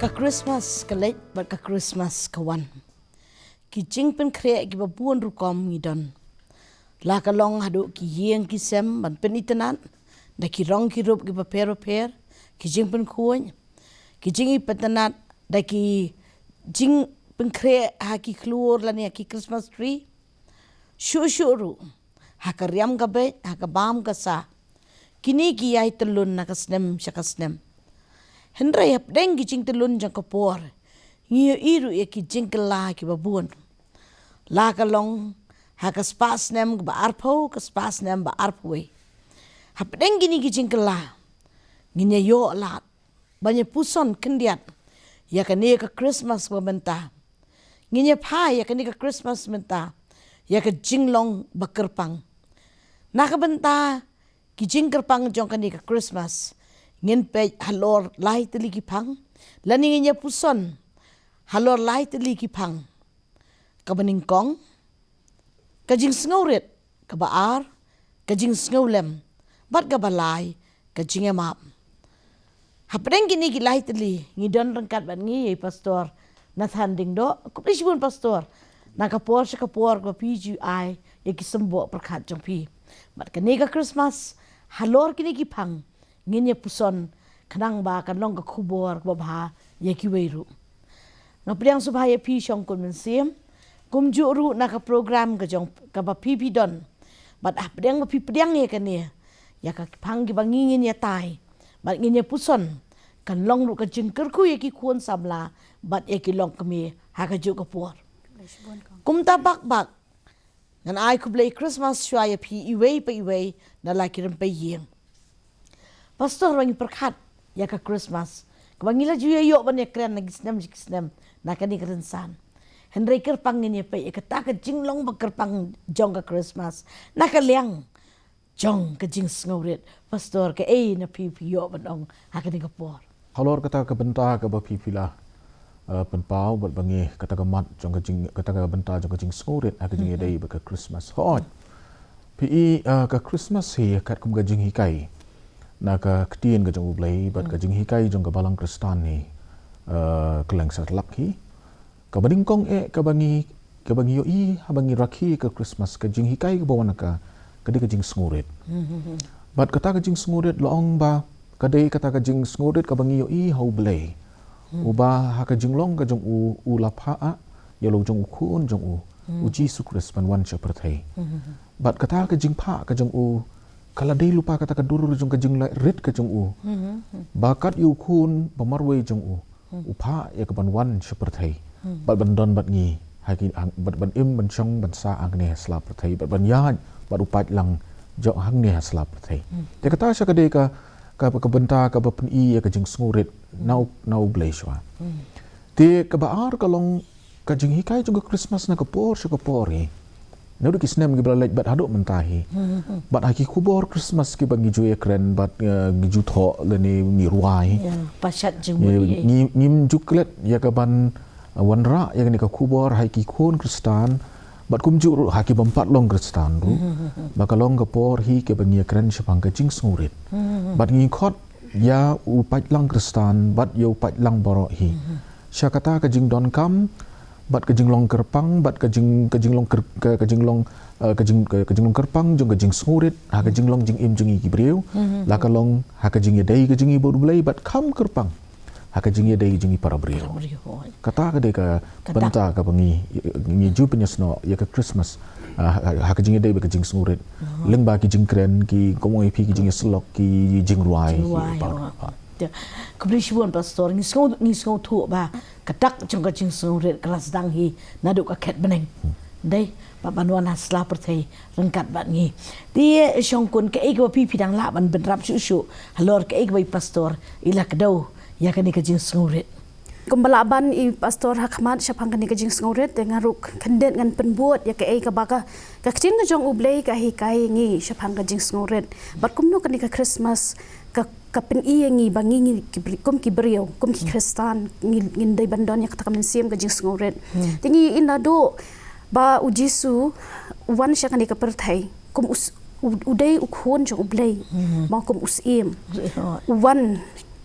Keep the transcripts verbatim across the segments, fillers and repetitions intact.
Ka Christmas ka leit bad ka Christmas ka wan. Ki jingpynkhreh kiba bun rukom ngi don. La ka long haduh ki ïing ki sem ban pynitynnad da ki rong ki rup kiba pher bapher, ki jingpynkhuid, ki jingitynnad da ki jingpynkhreh ha ki khlur lane ha ki Christmas tree. Shuh shuh ruh ha ka riam ka beit, ha ka bam ka sah. Kine ki ïai tyllun na ka snem sha ka snem. Hynrei hapdeng ki jingtyllun jong ka por, ngi ïohi ruh ïa ki jingkylla kiba bun. La ka long ha ka spah snem kaba arphew, ka spah snem ba arphew wei. Hapdeng kine ki jingkylla, ngin ïa ïoh lad ban ïa puson khyndiat ïa kane ka Christmas ba mynta. Ngin ïa phai ïa kane ka Christmas mynta ïa ka jinglong ba kyrpang. Na ka bynta ki jingkyrpang jong kane ka Christmas, ngin peit halor lai tylli ki phang, lane ngin ïa puson halor lai tylli ki phang. Kaba nyngkong, ka jingsngewrit, kaba ar, ka jingsngewlem, bad kaba lai, ka jingïamap. Hapdeng kine ki lai tylli, ngi don ryngkat bad ngi ïa i Pastor Nathan Diengdoh. Khublei shibun Pastor, na ka por sha ka por kaba phi ju ai ïa ki symboh pyrkhat jong phi. Bad kane ka Christmas, halor kine ki phang, ngin ïa puson khnang ba kan long ka khubor kaba bha ïa kiwei ruh. Nga pdiang sngewbha ïa phi Shongkun Mynsiem, kumjuh ruh na ka program ka jong kaba phi phi don. Bad hapdeng ba phi pdiang ïa kane, ïa ka phang kiba ngi ngin ïa tai bad ngin ïa puson, kan long ruh ka jingkyrkhu ïa ki khun samla bad ïa ki longkmie ha kajuh ka por. Kumta bak bak, ngan ai khublei Christmas shuwa ïa phi iwei pa iwei na la ki rympei ïing. Pastor, ba ngi pyrkhat ïa ka Christmas, kaba ngi la ju ïa ïoh ban ïa kren na ki snem sha ki snem na kane ka rynsan. Hynrei kyrpang ngin ïa peit ïa kata ka jinglong ba kyrpang jong ka Christmas na ka liang jong ka jingsngewrit. Pastor, kaei na phi phi ïoh ban ong ha kane ka por? Halor kata ka bynta kaba phi phi la, eh, pynpaw bad ba ngi, kata ka mat jong ka jing, kata ka bynta jong ka jingsngewrit ha ka jingïadei bad ka Christmas. Hooid. Phi i, eh, ka Christmas hi katkum ka jinghikai na ka ktien ka jong U Blei bad ka jinghikai jong ka Balang Khristan hi, eh, kylleng satlak hi. Kaba nyngkong eh, kaba ngi, kaba ngi ïohi haba ngi rakhe ka Christmas, ka jinghikai kaba wan na ka, ka dei ka jingsngewrit. Bad kata ka jingsngewrit la ong ba ka dei kata ka jingsngewrit kaba ngi ïohi ha U Blei, uba ha ka jinglong ka jong u, u la phah ïa la u jong u khun jong u, u Jisu Khrist ban wan sha pyrthei. Bad kata ka jingphah ka jong u ka la dei lypa kata ka dur jong ka jinglait rit ka jong u, ba kat ïa u khun ba marwei jong u, u phah ïa ka ban wan sha pyrthei bad ban don bad ngi ha ki, hang, bad ban im ban shong ban sah hangne ha sla pyrthei bad ban ïaid bad u paidlang jong hangne ha sla pyrthei. Te kata sha ka dei ka, ka, ka bynta kaba pyni ïa ka jingsngewrit na U, na U Blei shuwa. Te kaba ar ka long ka jinghikai jong ka Christmas na ka por sha ka por hi. Naduh ki snem kiba la leit bad haduh mynta hi. Bad ha ki khubor Christmas kiba ngi ju ïa kren bad, eh, ngi ju thoh lane ngi rwai. Ïa, pashat jingmut ngi, ïa, ngi, ngim ju klet ïa ka ban, eh, wanrah ïa kane ka khubor ha ki khun Khristan. Bad kumjuh ruh ha ki bym pat long Khristan ruh. Ba ka long ka por hi kiba ngi ïa kren shaphang ka jingsngewrit. Bad ngi khot ïa u paidlang Khristan bad ïa u paidlang baroh hi sha kata ka jingdonkam bad ka jinglong kyrpang bad ka jing, ka jinglong kyr, ka, ka jinglong, eh, ka jing, ka, ka jinglong kyrpang jong ka jingsngewrit ha ka jinglong jingim jong ngi ki briew. La ka long ha ka jingïadei ka jong ngi bad U Blei bad kham kyrpang ha ka jingïadei jong ngi para briew. Para briew, hooid. Kata ka dei ka, ka dak, bynta kaba ngi, ngi ju pynïasnoh ïa ka Christmas, ah, ha, ha ka jingïadei bad ka jingsngewrit. Lyngba ki jingkren, ki, kum ong ïa phi, ki jingïasyllok, ki jingrwai, jingrwai, ki par, hooid. Te, khublei shibun Pastor, ngi sngew, ngi sngewthuh ba ka dak jong ka jingsngewrit ka la sdang hi naduh ka khet bneng. Dei, ba ban wan ha sla pyrthei ryngkat bad ngi. Te Shongkun, kaei kaba phi phi dang lah ban bynrap shuh shuh halor kaei kaba i Pastor i la kdew ïa kane ka jingsngewrit? Kumba lah ban i Pastor ha khmat shaphang kane ka jingsngewrit, te nga ruh khyndiat ngan pynbud ïa kaei kaba ka, ka ktien ka jong U Blei ka hikai ngi shaphang ka jingsngewrit. Bad kumno kane ka Christmas ka, ka pyni ïa ngi ba ngi, ngi ki bri-, kum ki briew, kum ki Khristan, ngi, ngin dei ban don ïa kata ka mynsiem ka jingsngewrit. Te ngi i naduh ba U Jisu u wan sha kane ka pyrthei kum u s-, u, u dei u khun jong U Blei, ma kum u syiem. U wan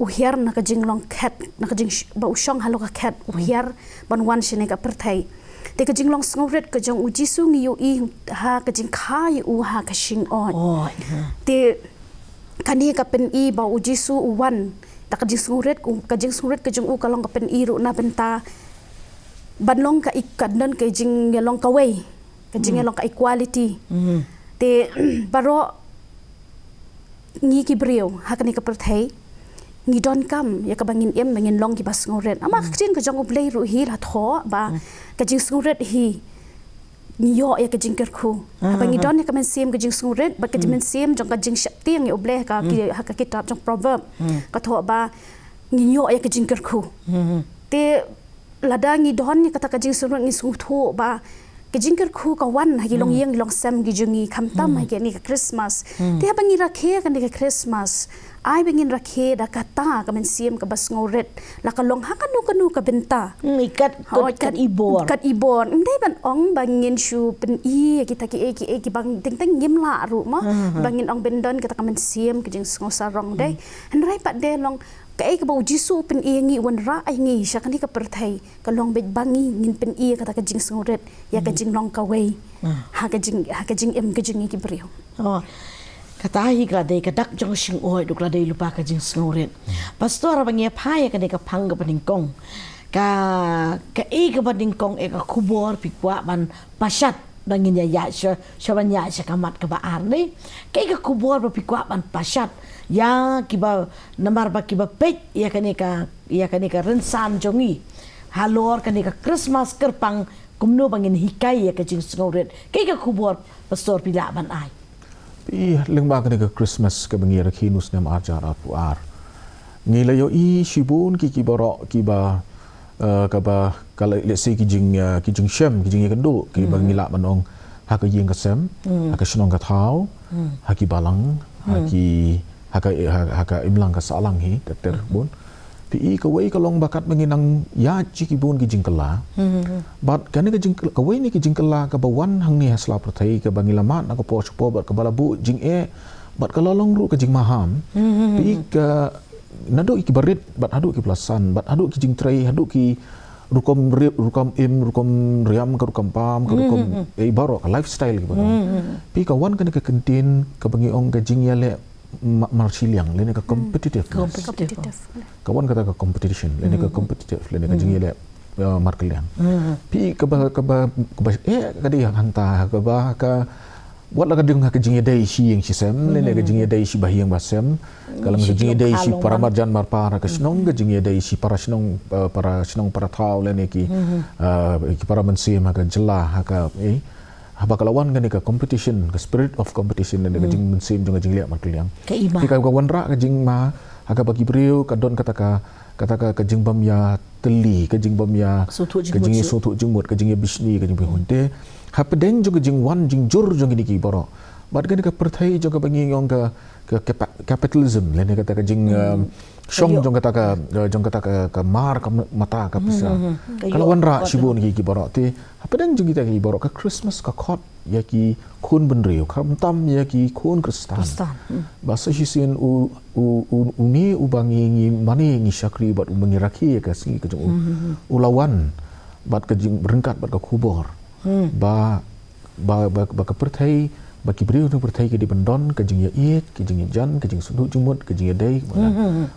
u hiar na ka jinglong khet, na ka jing ba u shong halor ka khet, u hiar ban wan shane ka pyrthei. Te ka jinglong sngewrit ka jong u Jisu ngi ïohi ha ka jingkha ïa u ha ka shingoid. Oh, yeah. Te kane ka pyni ba u Jisu u wan da ka jingsngewrit, u, ka jingsngewrit ka jong u ka long ka pyni ruh na bynta ban long ka i-, ka don ka jingïalong kawei, ka jingïalong ka equality. Te baroh ngi ki briew ha kane ka pyrthei ngi donkam ïa kaba ngin im, ba ngin long kiba sngewrit. Namar ka ktien ka jong U Blei ruh hi la thoh ba ka jingsngewrit hi ngi ïoh ïa ka jingkyrkhu. Haba ngi don ïa ka mynsiem ka jingsngewrit, bad ka mynsiem jong ka jingsheptieng ïa U Blei ha ka ki-, ha ka kitab jong Proverb ka thoh ba ngi ïoh ïa ka jingkyrkhu. Te lada ngi don ïa kata ka jingsngewrit, ngi sngewthuh ba ka jingkyrkhu ka wan ha ki longïing longsem ki jong ngi, khamtam ha kane ka Christmas. Te haba ngi rakhe kane ka Christmas, ai ba ngin rakhe da kata ka mynsiem kaba sngewrit, la ka long ha kano kano ka bynta. Hmm, i kat, kat, kat i bor. Kat i bor. Ym dei ban ong ba ngin shu pyni ïa kita kiei kiei kiba teng teng ngim lah ruh mo. Ba ngin ong ban don kata ka mynsiem ka jingsngewsarong, dei. Hynrei pat dei long kaei kaba U Jisu u pyni ïa ngi, u wanrah ïa ngi sha kane ka pyrthei, ka long beit ba ngi ngin pyni ïa kata ka jingsngewrit ïa ka jinglong kawei ha ka jing, ha ka jingim ka jong ngi ki briew. Oh. Kata hi ka la dei ka dak jong ka shingoid, dei ka la dei lypa ka jingsngewrit. Pastor, haba ngi ïa phai ïa kane ka phang kaba nyngkong, ka, kaei kaba nyngkong, eh, ka khubor phi kwah ban pashat ba ngin ïa ïaid sha, sha ban ïaid sha ka mat kaba ar, ne? Kaei ka khubor ba phi kwah ban pashat ïa kiba, namar ba kiba peit ïa kane ka, ïa kane ka rynsan jong ngi halor kane ka Christmas kyrpang, kumno ba ngin hikai ïa ka jingsngewrit? Kaei ka khubor, Pastor, phi lah ban ai? Ïa, lyngba kane ka Christmas kaba ngi rakhe ha u snem ar hajar arphew ar, ngi la ïohi shibun ki, ki baroh kiba, eh, kaba ka la, let's say, ki jing, eh, ki jingshem, ki jingïakynduh kiba ngi lah ban ong ha ka ïing ka sem, ha ka shnong ka thaw, ha ki balang, ha ki, ha ka, ha, ha ka imlang ka sahlang hi, ter ter bun. Phi i kawei ka long ba katba ngi nang ïaid sha ki bun ki jingkylla, bad kane ka jingkylla, kawei na ki jingkylla kaba wan hangne ha sla pyrthei, kaba ngi la mad na ka por sha ka por, bad kaba la buh jingeh, bad ka la long ruh ka jingmaham. Phi i ka, naduh kiba rit bad haduh kiba la san, bad haduh ki jingtrei, haduh ki rukom ri-, rukom im, rukom riam, ka rukom bam, ka rukom, eh, baroh ka lifestyle kiba don. Phi i ka wan kane ka kyntien kaba ngi ong ka jingïaleh ma-, marshiliang, lane ka competitiveness. Competitive. Ka wan kata ka competition, lane ka competitive, lane ka jingïaleh, eh, markylliang. Phi i kaba, kaba, kaba, eh, ka dei hangta, kaba ka, wat la ka dei ha ka jingïadei shi ïing shi sem, lane ka jingïadei shi bahaïing bahasem, ka long ka jingïadei shi para marjan marpa ha ka shnong, ka jingïadei shi para shnong, eh, para shnong para thaw, lane ki, eh, ki para mynsiem ha ka jylla, ha ka, eh, haba ka la wan kane ka competition, ka spirit of competition, lane ka jingmynsiem jong ka jingleh markylliang. Ka ima. Phi i ka, ka wanrah ka jingma ha kaba ki briew, ka don kata ka, kata ka, ka jingbym ïatylli, ka jingbym ïa, ka jingsngewthuh jingmut, ka jingïabishni, ka jingbishni. Te hapdeng jong ka jingwan jingjur jong kine ki baroh, bad kane ka pyrthei jong kaba ngi ong ka, ka capa-, capitalism, lane kata ka jing, um, shong jong kata ka, eh, jong kata ka, ka mar ka mata ka pisa. Ka la wanrah shibun ki, ki baroh. Te hapdeng jong kita ki baroh, ka Christmas ka khot ïa ki khun bynriew, khamtam ïa ki khun Khristan. Khristan. Ba sa shisien u, u, u, une uba ngi, ngi mane ngi shakri bad uba ngi rakhe ïa ka sngi ka jong u, u la wan bad ka jingryngkat bad ka khubor ba, ba, ba, ba ka pyrthei, ba ki briew na pyrthei ki dei ban don ka jingïaieit, ka jingïajan, ka jingsngewthuh jingmut, ka jingïadei.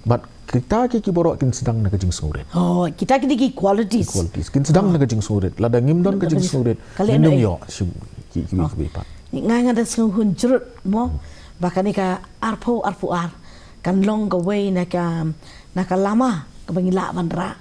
Bad kita ki, ki baroh kin sdang na ka jingsngewrit. Oh, kita ki dei ki qualities. Qualities. Kin sdang na ka jingsngewrit. Lada ngim don ka jingsngewrit, ngim ïoh shi ki, ki, ki, ki pat. Nga, nga da sngewhun jrut mo ba kane ka arphew arphew ar kan long kawei na ka, na ka lama kaba ngi lah ban rah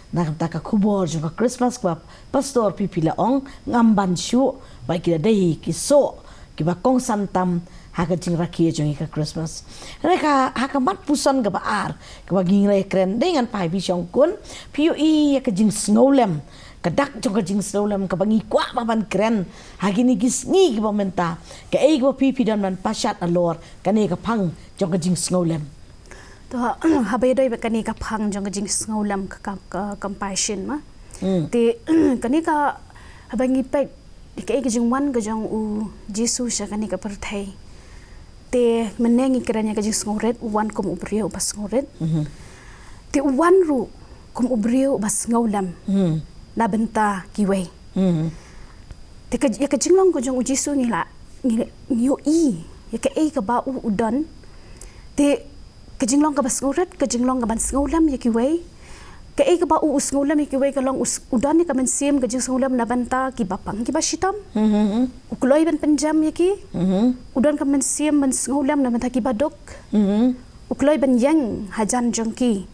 na ka, na ka khubor jong ka Christmas kaba Pastor phi, phi la ong ngam ban shuh, ba ki la dei ki soh kiba kongsan tam ha ka jingrakhe jong ngi ka Christmas. Hynrei ka, ha ka mat puson kaba ar kaba ngi ngi la kren, dei ngan phai, phi shongkun, phi ïohi ïa ka jingsngewlem, ka dak jong ka jingsngewlem kaba ngi kwah ba ban kren ha kine ki sngi kiba mynta. Kaei kaba phi, phi don ban pashat halor kane ka phang jong ka jingsngewlem? To, haba ïadei bad kane ka phang jong ka jingsngewlem, ka, ka, ka compassion ma. Te kane ka, haba ngi peit kaei ka jingwan ka jong u Jisu sha kane ka pyrthei. Te mynne ngi kren ïa ka jingsngewrit, u wan kum u briew uba sngewrit. Te u wan ruh kum u briew ba sngewlem na bynta kiwei. Te ka, ïa ka jinglong ka jong u Jisu ngi la, ngi, ngi ïohi ïa kaei kaba u, u don. Te ka jinglong kaba sngewrit, ka jinglong kaba sngewlem ïa kiwei. Kaei kaba u, u sngewlem ïa kiwei ka long u s-, u don ïa ka mynsiem ka jingsngewlem na bynta kiba pang kiba shitom. U kloi ban pynjem ïa ki. U don ka mynsiem ban sngewlem na bynta kiba duk. U kloi ban ïeng hajan jong ki.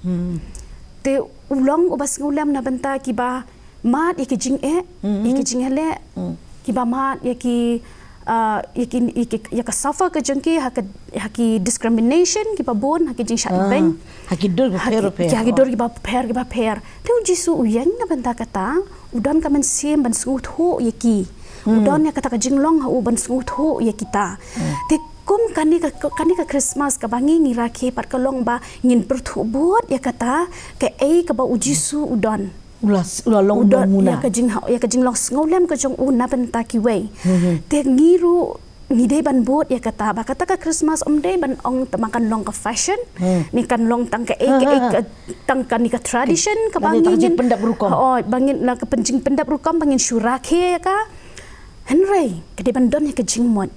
Te u long uba sngewlem na bynta kiba mad ïa ki jingeh, ïa ki jingeh leh, kiba mad ïa ki, ah, ïa ki, ïa ki, ïa ka suffer ka jong ki, ha ka, ha ki discrimination kiba bun, ha ki jingshah beng. Ha ki dur kiba pher, ha ki dur kiba pher, kiba pher. Te u Jisu u ïeng na bynta kata, u don ka mynsiem ban sngewthuh ïa ki. U don ïa kata ka jinglong ha u ban sngewthuh ïa kita. Te kum kane ka, kane ka Christmas kaba ngi, ngi rakhe pat ka long ba ngin pyrthuh bud ïa kata, kaei kaba u Jisu u don. U la, u la long u don, u don muna ïa ka jing, ïa ka jinglong sngewlem ka jong u na bynta kiwei. Te ngi ruh ngi dei ban bud ïa kata, ba kata ka Christmas ym dei ban ong tang ba kan long ka fashion, ne kan long tang kaei, kaei ka, tang kane ka tradition kaba ngi, ngin pyndap rukom. Oh, ba ngin, na ka pynjing pyndap rukom ba ngin shu rakhe ïa ka. Hynrei ka dei ban don ïa ka jingmut.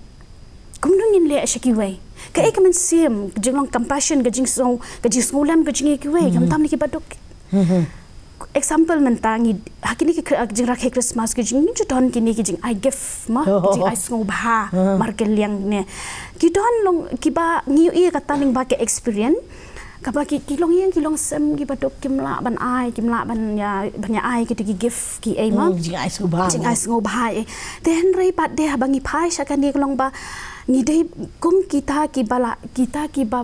Kumno ngin leh sha kiwei? Kaei ka mynsiem, ka jinglong compassion, ka jingsngew, ka jingsngewlem ka jong ngi ïa kiwei, khamtam na kiba duk. Example mynta ngi, ha kine ki kri-, jingrakhe Christmas ki jing, ngi ju don kine ki jingai gift mo, ki jingai sngewbha markylliang ne. Ki don long kiba ngi ïohi kata lyngba ka experience. Kaba ki, ki longïing ki longsem kiba duk kim lah ban ai, kim lah ban ïa, ban ïa ai kita ki gift kiei mo. Jingai sngewbha. Jingai sngewbha eh. Te hynrei pat de haba ngi phai sha kane ka long ba ngi dei kum kita kiba la, kita kiba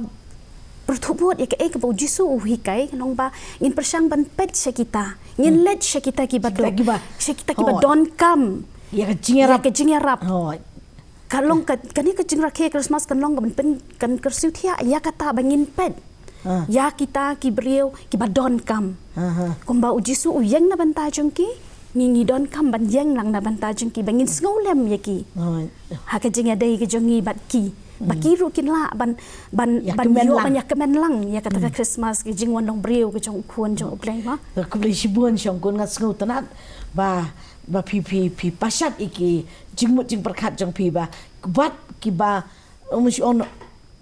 pyrthuh bud ïa kaei kaba u Jisu u hikai, ka long ba ngin pyrshang ban peit sha kita. Ngin leit sha kita kiba duk, sha kita kiba donkam ïa ka jingïarap. Ka long ka, kane ka jingrakhe Christmas kan long ka ban pyn, kan kyrsiew thiah ïa kata ba ngin peit ïa kita ki briew kiba donkam. Kumba u Jisu u ïeng na bynta jong ki, ngi, ngi donkam ban ïeng lang na bynta jong ki ba ngin sngewlem ïa ki. Ha ka jingïadei ka jong ngi bad ki. Ba ki ruh kin lah ban, ban, ban ïoh ban ïa kmen lang ïa kata ka Christmas, ka jingwan long briew ka jong u Khun jong u Blei mo. Khublei shibun Shongkun, nga sngewtynnat ba, ba phi, phi, phi pashat ïa ki jingmut jingpyrkhat jong phi ba, bad kiba, um,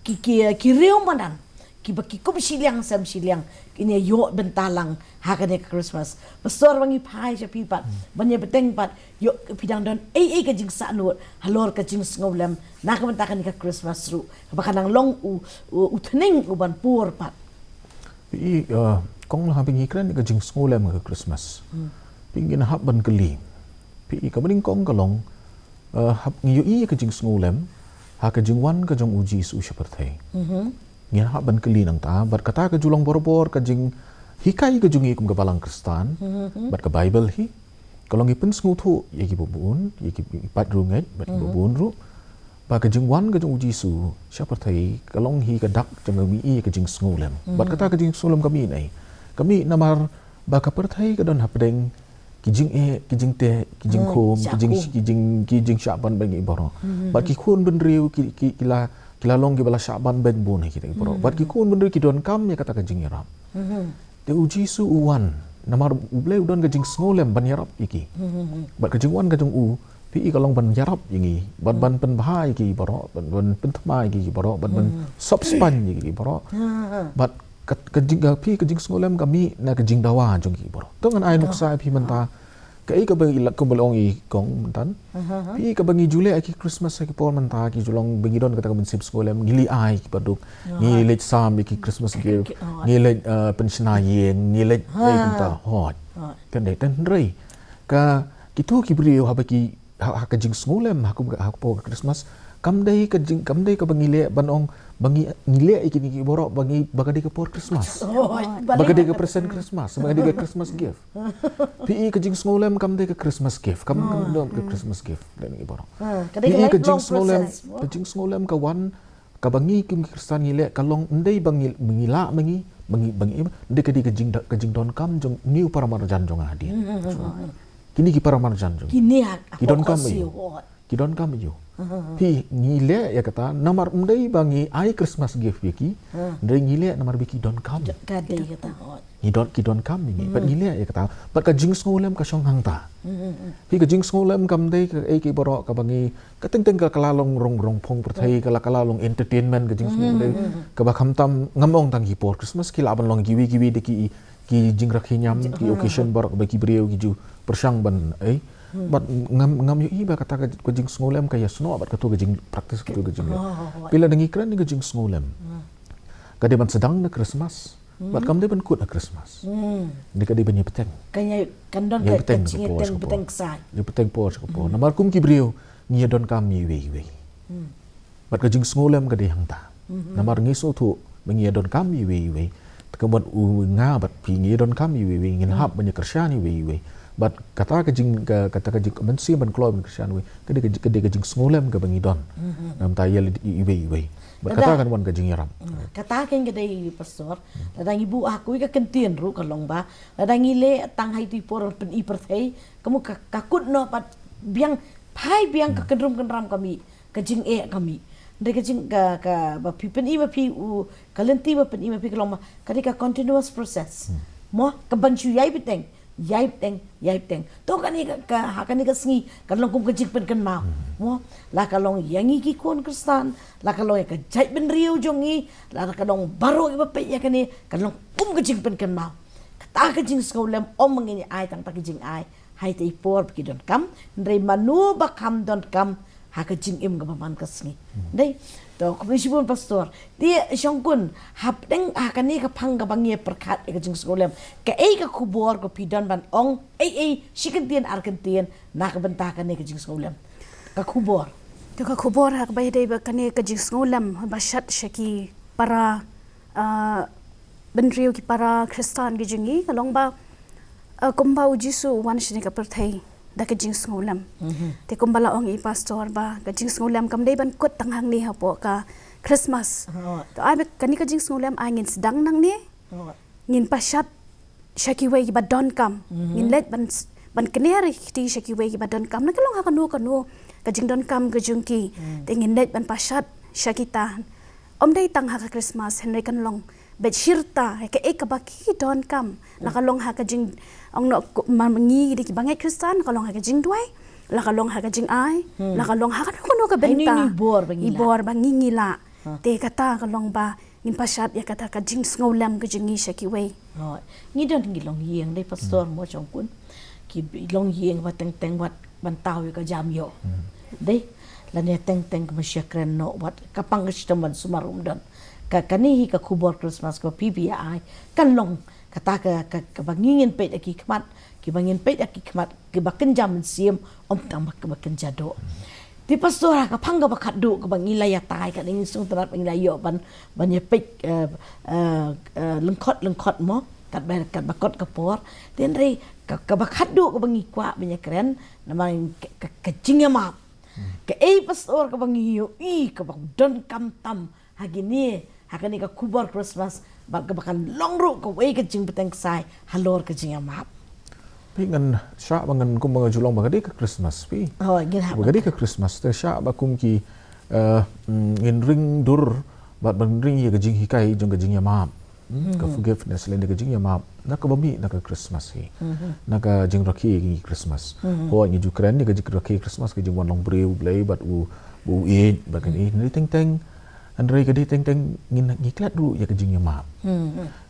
ki, ki, ki riew madan, kiba ki kum shiliang sem shiliang, kin ïa ïoh bynta lang ha kane ka Christmas. Pastor, ba ngi phai sha phi pat, ban ïa bteng pat, ïoh phi dang don ei ei ka jingsahnud halor ka jingsngewlem na ka bynta kane ka Christmas ruh, kaba kan nang long u, u, u thning u ban pur pat. Phi, uh, kong, la haba ngi kren ka jingsngewlem ka Christmas, phi, ngin hap ban kylli. Phi, kaba nyngkong ka long, uh, hap ngi ïohi ka jingsngewlem ha ka jingwan ka jong u Jisu sha pyrthei. Ngin hap ban kylli nangta, bad kata ka ju long borabor ka jinghikai ka jong ngi kum ka Balang Khristan, bad ka Baibl hi ka long ngi pynsngewthuh ïa kiba bun, ïa ki, ki paid riewngeit bad kiba bun ruh, ba ka jingwan ka jong u Jisu sha pyrthei ka long hi ka dak jong ka mih ïa ka jingsngewlem. Bad kata ka jingsngewlem ka mih na ei? Ka mih namar ba ka pyrthei ka don hapdeng ki jingeh, ki jingteh, ki jingkhum, ki jing, ki jing, ki jingshah ban beit ngi baroh. Bad ki khun bynriew ki, ki, ki la, ki la long kiba la shah ban beit bun hi kita ki baroh. Bad ki khun bynriew ki donkam ïa kata ka jingïarap. Te u Jisu u wan namar u Blei u don ka jingsngewlem ban ïarap ïa ki. Bad ka jingwan ka jong u, phi, ka long ban ïarap ïa ngi, ban, ban pynbha ïa ki baroh, ban, ban pynthma ïa ki baroh, ban, ban sop spaiñ ïa ki baroh. Bad ka, ka jing, ka, phi, ka jingsngewlem ka mih na ka jingdawa jong ki baroh. To ngan ai nuksa ïa phi mynta. Kaei kaba ngi la, kumba la ong i kong mynta. Phi, kaba ngi ju leh ïa ki Christmas ha ki por mynta, ki ju long ba ngi don kata ka mynsiem sngewlem, ngi leit ai kiba duk, ngi leit sam ïa ki Christmas gift, ngi leit, uh, pynshna ïing, ngi leit, eh, kumta. Hooid. Kan dei, hynrei ka, kito ki briew haba ki, ha, ha ka jingsngewlem, ha kum, ha ka por ka Christmas, kam dei ka jing, kam dei kaba ngi leh ban ong ba ngi, ngi leh ïa kine ki baroh ba ngi, ba ka dei ka por Christmas. Ba ka dei ka present Christmas, ba ka dei ka Christmas gift. Phi, ka jingsngewlem kam dei ka Christmas gift, kam, kam dei ka Christmas gift lane ki baroh. Phi, ka jingsngewlem, ka jingsngewlem ka wan, kaba ngi kum ki Khristan ngi leh ka long ym dei ba ngi, ba ngi lah ma ngi, ba ngi, ba ngi, ym dei, ka dei ka jing, ka jingdonkam jong une u paramarjan jong nga hadien. Kine ki paramarjan jong ngi. Kine ha, ki donkam ïa u. Ki donkam ïa u. Phi, ngi leh ïa kata, namar ym dei ba ngi ai Christmas gift ïa ki. Hynrei ngi leh namar ba ki donkam. Ka dei kata. Ngi don, ki donkam ïa ngi. Bad ngi leh ïa kata. Bad ka jingsngewlem ka shong hangta. Phi, ka jingsngewlem kam dei kaei kaba rong kaba ngi, ka teng teng ka la long rong, rong phong pyrthei, ka la, ka la long entertainment, ka jingsngewlem. Kaba khamtam ngam ong tang ki por Christmas, ki lah ban long kiwei kiwei de ki, ki jingrakhe niam, ki occasion baroh ba ki briew ki ju pyrshang ban, eh. Bad ngam, ngam ïohi ba kata ka, ka jingsngewlem ka ïasnoh bad kato ka jingpractice, kato ka jing. Phi, lada ngi kren ïa ka jingsngewlem, ka dei ban sdang na Christmas. Bad kam dei ban kut ha Christmas. Dei, ka dei ban ïa bteng. Kan don ka, ka jingïateng bteng ksai. Ïa bteng por sha ka por. Namar kum ki briew ngi ïa donkam ïa iwei iwei. Bad ka jingsngewlem ka dei hangta. Namar ngi sngewthuh ba ngi ïa donkam ïa iwei iwei. Te ka mut u, nga bad phi ngi ïa donkam ïa iwei iwei, ngin hap ban ïa kyrshan ïa iwei iwei. Bad kata ka jing, ka, kata ka jing mynsiem ban kloi ban kyrshan iwei, ka dei ka, ka dei ka jingsngewlem kaba ngi don. Namar ta ïa lade iwei iwei. Bad kata kan wan ka jingïarap. Kata kan ka dei, Pastor. Lada ngi buh ha kawei ka kyntien ruh ka long ba, lada ngi leh tang ha ito i por pyni pyrthei, ka mut ka, ka kut noh pat biang, phai biang ka kynrum kynram ka mih, ka jingeh ka mih. Hynrei ka jing, ka, kaba phi pyni ba phi u, ka lynti ba pyni ba phi ka long ba ka dei ka continuous process. Mo, ka ban shu ïai bteng, ïai bteng, ïai bteng. To kane ka, ka, ha kane ka sngi kan long kum ka jingpynkynmaw. Mo, la ka long ïa ngi ki khun Khristan, la ka long ïa ka jaitbynriew jong ngi, la ka long baroh kiba peit ïa kane, kan long kum ka jingpynkynmaw. Kata ka jingsngewlem ym ngin ïa ai tang ta ka jingai ha ita i por ba ki donkam, hynrei mano ba kham donkam ha ka jingim kaba man ka sngi. Dei. To, khublei shibun Pastor. Te Shongkun, hapdeng ha kane ka phang kaba ngi ïa pyrkhat ïa ka jingsngewlem, kaei ka khubor kaba phi don ban ong, ei ei, shi kyntien ar kyntien na ka bynta kane ka jingsngewlem? Ka khubor. To, ka khubor ha kaba ïadei bad kane ka jingsngewlem ba shat sha ki para, ah, bynriew, ki para Khristan ki jong ngi, ka long ba, ah, kumba u Jisu u wan shane ka pyrthei da ka jingsngewlem. Te kumba la ong i Pastor ba ka jingsngewlem kam dei ban kut tang hangne hapoh ka Christmas. To, ai ba kane ka jingsngewlem ai ngin sdang nangne. Ngin pashat sha kiwei kiba donkam. Ngin leit ban s-, ban kner ïa ki kti sha kiwei kiba donkam. Na ka long ha kano kano ka jingdonkam ka jong ki. Te ngin leit ban pashat sha kita. Ym dei tang ha ka Christmas, hynrei kan long bad shirta, ha kaei kaba ki donkam. La ka long ha ka jing, ong noh ko-, ma ngi dei kiba ngeit Khristan, la ka long ha ka jingduwai, la ka long ha ka jingai, la ka long ha kano kano ka bynta. Ai, ni, ni bor ba ngi lah. I bor ba ngi ngi lah. Te kata ka long ba ngin pashat ïa kata ka jingsngewlem ka jong ngi sha kiwei. Ngi don ki longïing dei Pastor mo Shongkun. Ki longïing ba teng teng wat ban thaw ïa ka jam ïoh. Dei, lane teng teng ka mashia kren noh wat ka pang ka shitom ban sumar um don. Ka, kane hi ka khubor Christmas kaba phi phi ïa ai. Kan long kata ka, ka, kaba ngi ngin peit ha ki khmat, kiba ngin peit ha ki khmat, kiba kynja mynsiem, ym tang ba, kiba kynja doh. Te Pastor, ha ka phang kaba khatduh kaba ngi la ïatai, ka dei ngi sngewtynnat ba ngi la ïoh ban, ban ïa peit, eh, eh, eh, lyngkhot lyngkhot mo, katba, katba kot ka por. Te hynrei ka, kaba khatduh kaba ngi kwah ban ïa kren, namar ka, ka, ka jingïamap. Kaei Pastor kaba ngi ïohi kaba donkam tam ha kine, ha kane ka khubor Christmas, bad kaba kan long ruh kawei ka jingbteng ksai halor ka jingïamap. Phi, ngan shah ba ngan kum ba nga ju long ba ka dei ka Christmas phi. Oh, ngin hap ba ka dei ka Christmas, te shah ba kum ki, eh, mm, ngin ring dur bad ban ring ïa ka jinghikai jong ka jingïamap. Hmm, ka forgiveness lane ka jingïamap na kaba mih na ka Christmas hi. Na ka jingrakhe ïa ki Christmas. Hooid, ngi ju kren ïa ka jingrakhe Christmas, ka jingwan long briew u Blei bad u, u ïeit bad kane, hynrei teng teng, hynrei ka dei teng teng ngin, ngi klet ruh ïa ka jingïamap.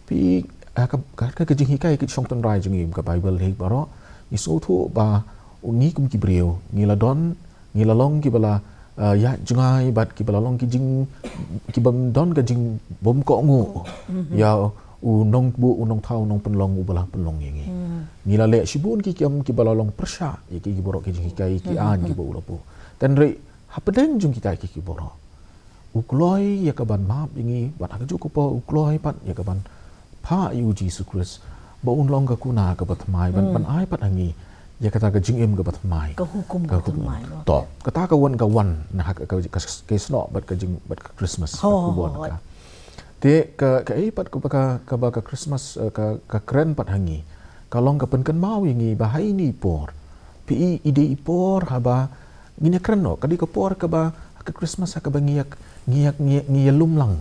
Phi, ha ka, ka, ka, ka jinghikai ka shong tynrai jong ngi ka Bible hi baroh, ngi sngewthuh ba u ngi kum ki briew ngi la don, ngi la long kiba la, eh, ïaid jngai bad kiba la long ki jing, kiba don ka jingbym kohnguh ïa u nongbuh, u nongthaw, u nongpynlong uba la pynlong ïa ngi. Ngi la leh shibun ki kam kiba la long pyrshah ïa ki, ki baroh ki jinghikai, ki aiñ kiba u la buh. Te hynrei hapdeng jong kita ki, ki baroh u kloi ïa ka ban map ïa ngi, bad ha kajuh ka por u kloi pat ïa ka ban phah ïa u Jisu Khrist ba un long ka kuna kaba thymmai, ban, ban ai pat ha ngi ïa kata ka jingim kaba thymmai. Ka hukum kaba thymmai. To, kata ka wan, ka wan na ha ka, ka, ka, ka snoh bad ka jing, bad ka Christmas, ka khubor na ka. Te ka, kaei pat kaba ka, kaba ka Christmas, eh, ka, ka kren pat ha ngi, ka long ka pynkynmaw ïa ngi ba ha ine i por, phi, i dei i por haba Ngin ïa kren noh, ka dei ka por kaba, ka Christmas ha kaba ngi ïa, ngi ïa, ngi ïa, ngi ïa lum lang.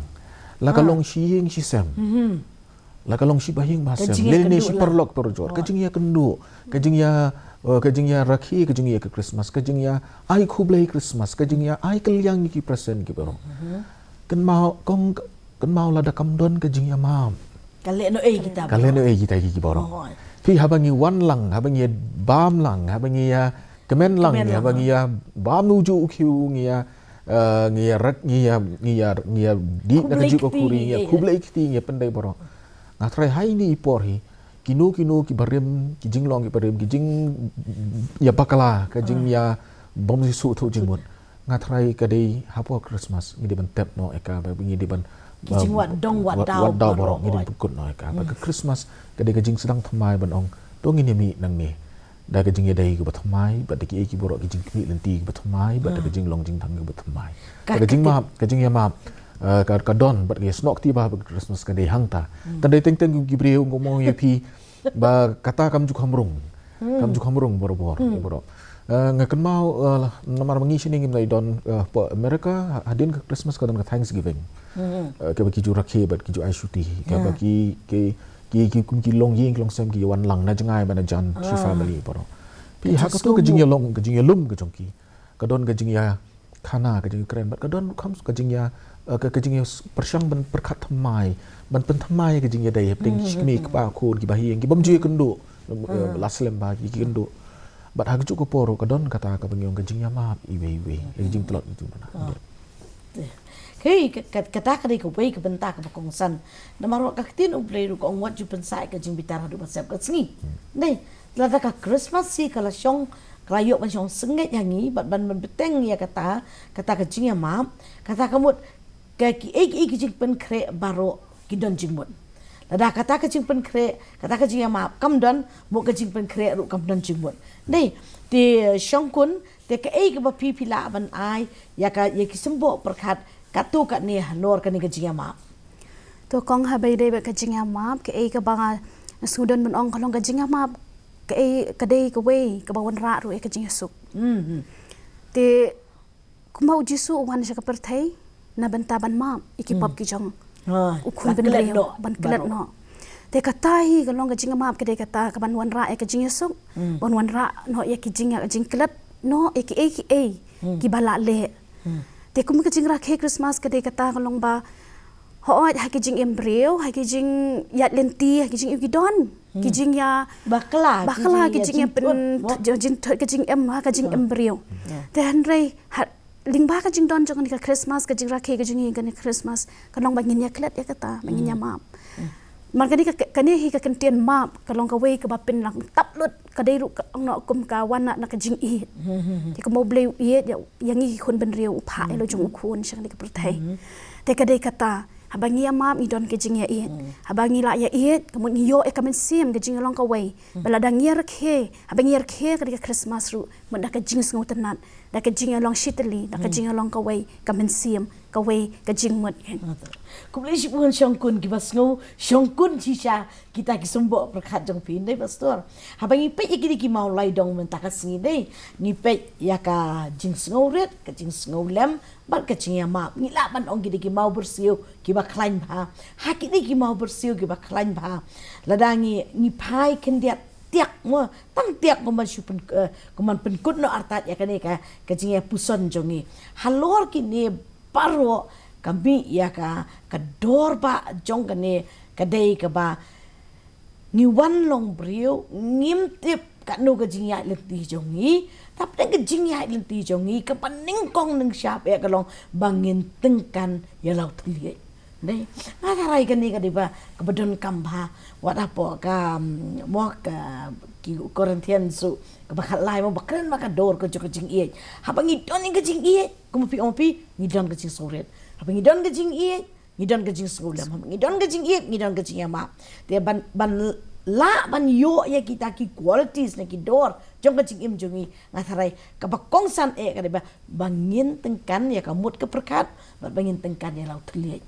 La ka long shi ïing shi sem. La ka long shi bahaïing bahasem. Lane shi paralok parajor. Ka jingïakynduh. Ka jingïa, uh, ka jingïarakhe, ka jingïa ka Christmas. Ka jingïa ai khublei Christmas. Ka jingïa ai kylliang ïa ki present ki baroh. Kynmaw, kong, kynmaw lada kam don ka jingïamap. Ka leh noh ei kita. Ka leh noh ei kita ki baroh. Phi haba ngi wan lang, haba ngi bam lang, haba ngi ïa kmen lang, haba ngi ïa bam uju u khiew, ngi ïa, eh, ngi ïa rak, ngi ïa, ngi ïa, ngi ïa dih na ka juh ka khuri, ngi ïa khublei kti, ngi ïa pyndait baroh. Nga tharai ha ine i por hi, kino kino ki barim, ki jinglong ki barim, ki jingïabakla, ka jingïabym shisha thuh jingmut. Nga tharai ka dei hapoh Christmas, ngi dei ban tep noh ïa ka, ba ngi dei ban, ki jingwad dong wad daw baroh, ngi dei ban pynkut noh ïa ka. Ba ka Christmas, ka dei ka jingsdang thymmai ban ong, to ngin ïa mih nangne. Da ka jingïadei kaba thymmai, bad da kiei ki baroh ki jingkhmih lynti kaba thymmai, bad da ka jinglong jingthang kaba thymmai. Ka jingmap, ka jingïamap, eh, ka, ka don, bad ka ïasnoh kti ba, ba ka Christmas ka dei hangta. Tang dei teng teng ki briew, nga ong ïa phi, ba kata kam ju kham rung. Kam ju kham rung barabor, barabor. Eh, nga kynmaw, eh, namar ma ngi shane ngim nang don, eh, hapoh America, ha-, hadien ka Christmas ka don ka Thanksgiving. Eh, kaba ki ju rakhe bad ki ju ai shuti. Kaba ki, ki, ki, ki kum ki longïing ki longsem ki wan lang na jngai bad na jan shi family baroh. Phi ha kato ka jingïalong, ka jingïalum ka jong ki. Ka don ka jingïa khana, ka jingïakren, bad ka don kham ka jingïa, eh, ka, ka jingïa s-, pyrshang ban pyrkhat thymmai, ban pynthymmai ka jingïadei hapdeng shi kmie kpa khun ki bahaïing ki bym ju ïakynduh, eh, la slem ba ki ïakynduh. Bad ha kajuh ka por ka don kata kaba ngi ong ka jingïamap iwei iwei, ka jingtlot itu mana. Hei, ka, ka, kata ka dei kawei ka bynta kaba kongsan. Namar ka ktien U Blei ruh ka ong wat ju pynshai ka jingbitar haduh ba sep ka sngi. Dei, lada ka Christmas hi ka la shong, ka la ïoh ban shong sngewbha ha ngi, bad ban, ban bteng ïa kata, kata ka jingïamap, kata ka mut, ka kiei kiei ki jingpynkhreh baroh ki don jingmut. Lada kata ka jingpynkhreh, kata ka jingïamap kam don, mut ka jingpynkhreh ruh kam don jingmut. Dei, te Shongkun, te kaei kaba phi phi lah ban ai ïa ka, ïa ki symboh pyrkhat katto katne halor kane ka jingïamap. To kong, haba ïadei bad ka jingïamap, kaei kaba nga sngewdon ban ong ka long ka jingïamap, kaei ka dei kawei kaba wanrah ruh ïa ka jingïasuk. Te kumba U Jisu u wan sha ka pyrthei na bynta ban map ïa ki pap ki jong u khun bynriew, ban klet noh. Te kata hi ka long ka jingïamap, ka dei kata kaban wanrah ïa ka jingïasuk, ban wanrah noh ïa ki jing, ïa ka jingklet noh ïa kiei kiei kiba la leh. Te kum ka jingrakhe Christmas ka dei kata ka long ba hooid ha ki jingim briew, ha ki jingïaid lynti, ha ki jingim ki don ki jingïa bakla, ki jingïa pyn, jingthut, ka jingim, ha ka jingim briew. Te hynrei ha lyngba ka jingdon jong kane ka Christmas, ka jingrakhe ka jong ngi kane ka Christmas, ka long ba ngin ïaklet ïa kata, ba ngin ïamap. Namar kane ka, kane hi ka kyntien map ka long kawei kaba pynlang tap lut, ka dei ruh ka ong noh kum ka wan na, na ka jingïeit. Te kumba U Blei u ïeit ïa, ïa ngi ki khun bynriew, u phah ïa la u jong u khun sha kane ka pyrthei. Te ka dei kata, haba ngi ïamap ngi don ka jingïaieit. Haba ngi la ïaieit, ka mut ngi ïoh ïa ka mynsiem, ka jingïalong kawei. Ba lada ngi ïarakhe, haba ngi ïarakhe ka dei ka Christmas ruh, mut da ka jingsngewtynnat, da ka jingïalong shitylli, da ka jingïalong kawei, ka mynsiem kawei, ka jingmut. Khublei shibun Shongkun, kiba sngew Shongkun shisha kita ki symboh pyrkhat jong phi, dei Pastor. Haba ngi peit ïa kine ki maw lai dong mynta ka sngi dei, ngi peit ïa ka jingsngewrit, ka jingsngewlem, bad ka jingïamap. Ngi lah ban ong ki dei ki maw byrsiew kiba khlaiñ bha. Ha kine ki maw byrsiew kiba khlaiñ bha, lada ngi, ngi phai khyndiat tiak mo, tang tiak kumban shu pyn, eh, kumban pynkut noh artat ïa kane ka, ka jingïapuson jong ngi. Halor kine baroh ka mih ïa ka, ka dor ba jong kane ka dei kaba ngi wan long briew, ngim tip katno ka jingïaid lynti jong ngi, hapdeng ka jingïaid lynti jong ngi, kaba nyngkong nyngshap eh ka long ba ngin tyngkan ïa la u thylliej. Dei, nga tharai kane ka dei ba, kaba donkam bha, wat hapoh ka, mm, mo ka, ki Corinthians ruh, kaba khatlai mo ba kren ba ka dor ka jong ka jingïeit. Haba ngi don ïa ka jingïeit, kumba phi ong phi, ngi don ka jingsngewrit. Haba ngi don ka jingïeit, ngi don ka jingsngewlem. Haba ngi don ka jingïeit, ngi don ka jingïamap. Te ban, ban lah ban ïoh ïa kita ki qualities ne ki dor jong ka jingim jong ngi, nga tharai kaba kongsan eh ka dei ba, ba ngin tyngkan ïa ka mut ka pyrkhat, bad ba ngin tyngkan ïa la u thylliej.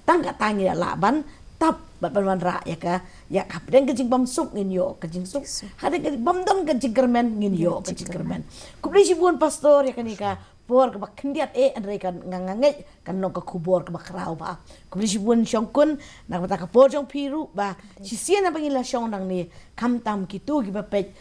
Tang kata ngi lah ban tap bad ban wanrah ïa ka, ïa ka, hapdeng ka jingbymsuk ngin ïoh ka jingsuk. Jingsuk. Hapdeng ka bymdon ka jingkyrmen ngin ïoh ka jingkyrmen. Khublei shibun pastor ïa kane ka por kaba khyndiat eh, hynrei kan nga, nga ngeit kan long ka khubor kaba khraw bha. Khublei shibun shongkun na ka bynta ka por jong phi ruh ba shisien haba ngi la shong nangne, khamtam kito kiba peit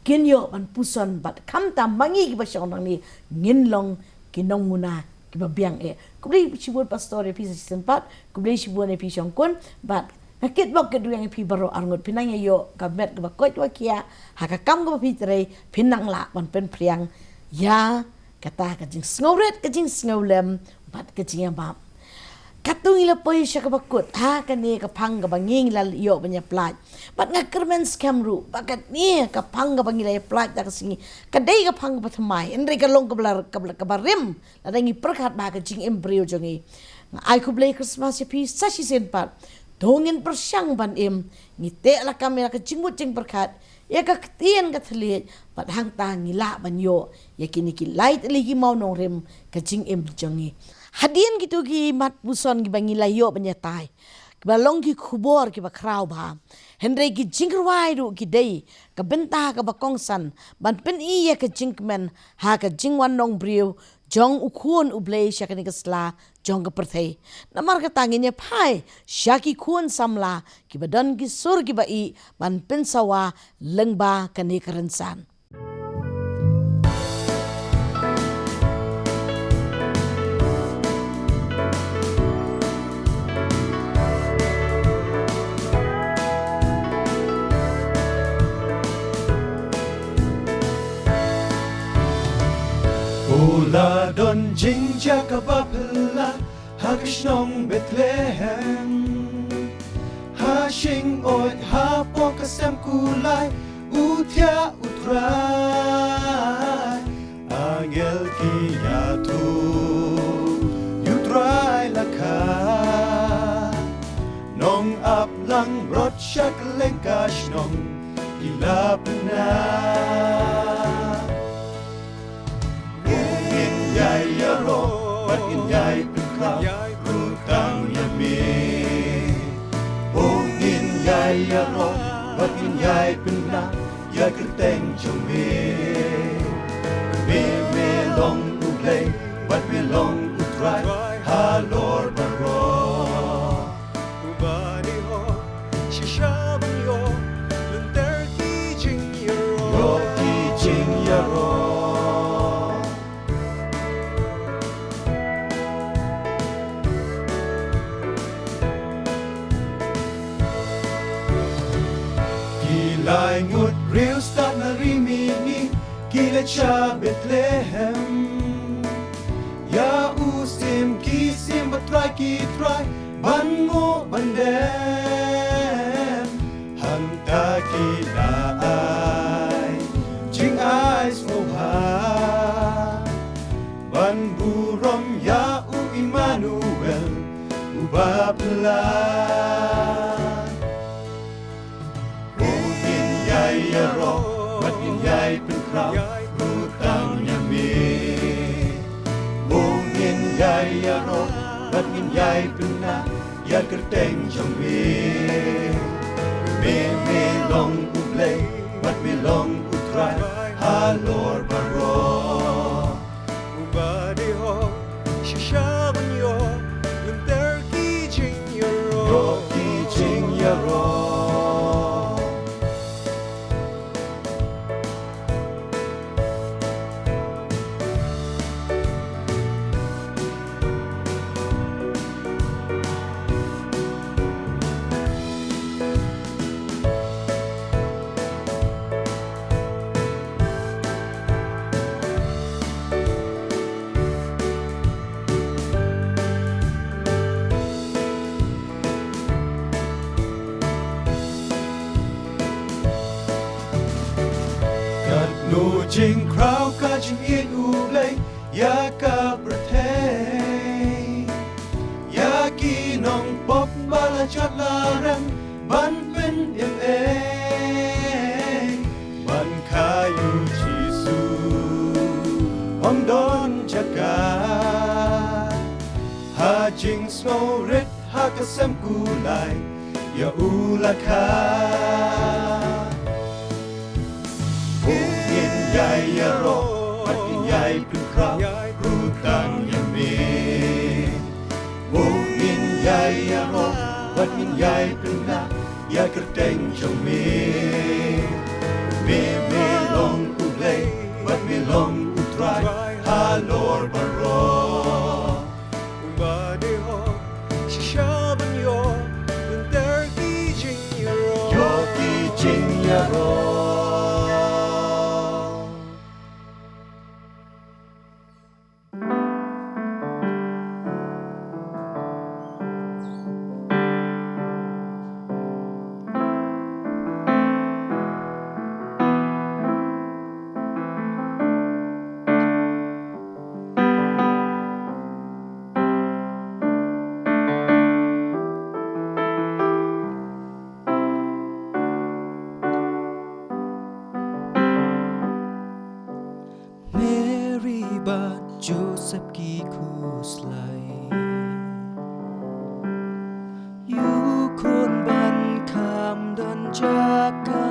kin ïoh ban puson bad khamtam ma ngi kiba shong nangne ngin long ki nongmuna kiba biang eh. Khublei shibun pastor ïa phi sa shisien pat, khublei shibun ïa phi shongkun, bad nga kitbok kitrwiang ïa phi baroh arngut, phin nang ïa ïoh ka met kaba koit kaba khiah ha ka kam kaba phi trei, phin nang lah ban pynphriang ïa kata ka jingsngewrit, ka jingsngewlem bad ka jingïamap. Katto ngi la poi sha kaba kut ha kane ka phang kaba ngi la ïoh ban ïa pynlait. Bad nga kyrmen skhem ruh ba kane ka phang kaba ngi la ïa pynlait da ka sngi ka dei ka phang kaba thymmai, hynrei ka long kaba la, kaba la, kaba rim lada ngi pyrkhat ba ka jingim briew jong ngi. Nga ai khublei Christmas ïa phi sa shisien pat. To ngin pyrshang ban im, ngi teh lakam ïa ka jingmut jingpyrkhat ïa ka ktien ka thylliej, bad hangta ngi lah ban ïoh ïa kine ki lai tylli ki mawnongrim ka jingim jong ngi. Hadien kito ki mat puson kiba ngi la ïoh ban ïatai, kiba long ki khubor kiba khraw bha, hynrei ki jingrwai ruh ki dei ka bynta kaba kongsan ban pyni ïa ka jingkmen ha ka jingwan nongbriew jong U Khun U Blei sha kane ka sla jong ka pyrthei. Namar kata ngin ïa phai sha ki khun samla kiba don ki sur kiba ïeit ban pynsawa lyngba kane ka rynsan. U la don jingjia kaba phylla ha ka shnong Bethlehem. Ha shyngoid hapoh ka sem kulai u thiah U Trai. Angel ki ïathuh ïa U Trai la kha. Nong ap lang rot sha kylleng ka shnong ki la pynah. Ngin ïai ïaroh bad ngin ïai pynkhraw ruh tang ïa me. Ngin ïai ïaroh bad ngin ïai pynkhraw ïa kyrteng jong me. Me, me long U Blei bad me long U Trai halor baroh. Uba dei hok shisha ban ïoh lynter ki jingïaroh. Ïoh ki jingïaroh. Ki lai ngut riewstad na ri mihngi ki leit sha Bethlehem. Ïa u sim ki sim, bad trai ki trai ban nguh ban dem. Hangta ki la ai jingai sngewbha ban burom ïa u Immanuel uba phylla. Ngin ïai ïaroh bad ngin ïai pynkhraw ruh tang ïa me. Ngin ïai ïaroh bad ngin ïai pynkhraw ïa kyrteng jong me. Me, me long U Blei bad me long U Trai halor baroh. Uba dei hok shisha ban ïoh lynter ki jingïaroh. Ïoh ki jingïaroh. Katno jingkhraw ka jingïeit U Blei ïa ka pyrthei. Ïa ki nongpop ba la jot la rem ban pynim ei. Ban kha ïa U Jisu ym don jaka. Ha jingsngewrit ha ka sem kulai ïa u la kha. Bun ngin ïai ïaroh bad ngin ïai pynkhraw ruh tang ïa me. Bun ngin ïai ïaroh bad ngin ïai pynlah ïa kyrteng jong me. Me me long U Blei bad me long U Trai halor baroh. Ba dei hok shisha ban ïoh lynter ki jingïaroh. Ïoh ki jingïaroh. Mary bad Joseph ki khuslai. Ïu khun ban kham don jaka.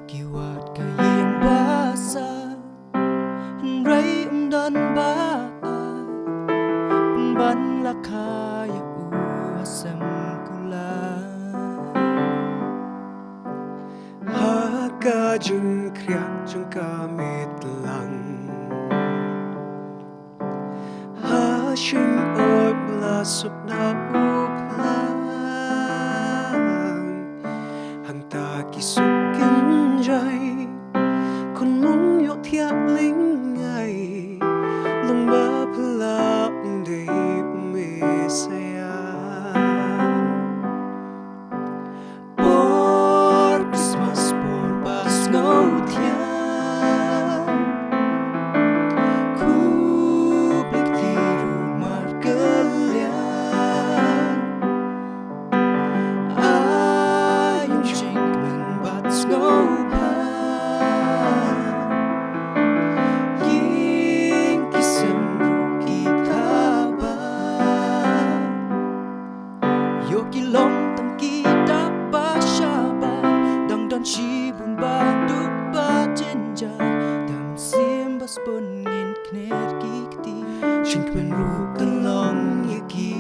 Ki wad ka ïing ba sah, hynrei ym don ba ai. Pynban la kha ïa u ha sem kulai. Ha ka jingkhriat jong ka mitlang. Ha shyngot la suk na u phlang. Hangta ki suk kynjai. Khun mong ïoh thiah lyngngai. Long ba phylla ym dei u Messaïah. Por Christmas por ba sngewthiang. Khublei kti ruh markylliang. Ai ïa u jingkmen bad sngewbha. Ïing ki sem ruh ki thaba. Ïoh ki long tang ki dak ba shabar, dang don shibun ba duk ba jynjar, da mynsiem ba sbun ngin kner ki kti, jingkmen ruh kan long ïa ki.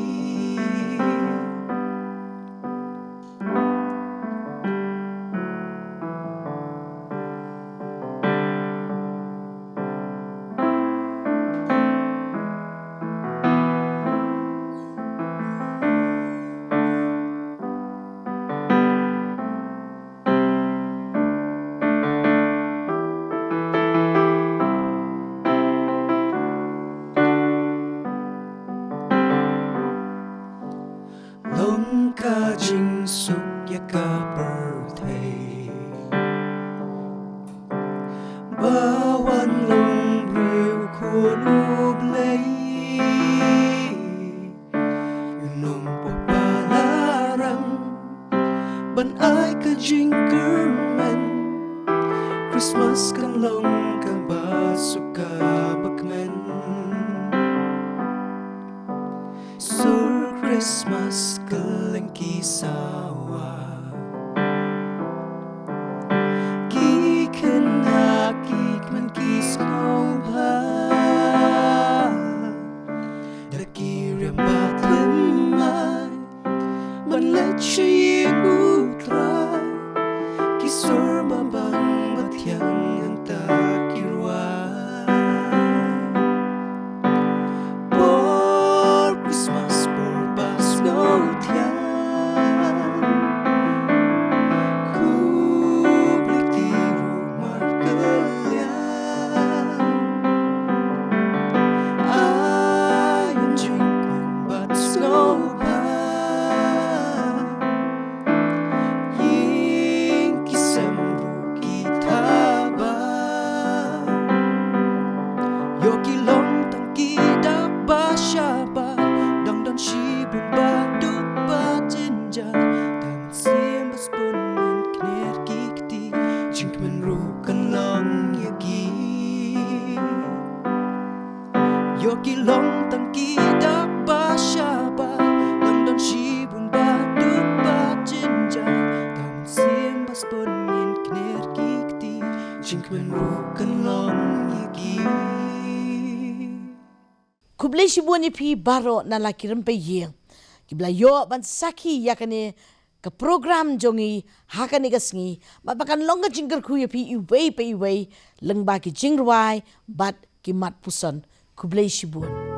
Long ka jingsuk ïa ka pyrthei. Ba wan long briew khun U Blei. U nongpop ba la rang ban ai ka jingkyrmen. Christmas kan long kaba suk kaba kmen. Sur Christmas kylleng ki sawa. Ki khynnah ki kmen ki sngewbha. Da ki riam ba thymmai ban leit sha ïing U Trai. Ki sur ba bang ba thiang hangta ki rwai. Por Christmas por ba sngewthiang. Khublei kti ruh markylliang. Ai ïa u jingkmen bad sngewbha. Ïing ki sem ruh ki thaba. Ïoh ki long tang ki dak ba shabar, dang don shibun ba duk ba jynjar, da mynsiem ba sbun ngin kner ki kti, jingkmen ruh kan long ïa ki. Ïoh ki long tang ki dak ba Jingkmen ruh kan long ïa ki. Khublei shibun ïa phi baroh na la ki rympei ïing kiba la ïoh ban sakhi ïa kane ka program jong ngi ha kane ka sngi, bad ba kan long ka jingkyrkhu ïa phi iwei pa iwei lyngba ki jingrwai bad ki mat puson. Khublei shibun.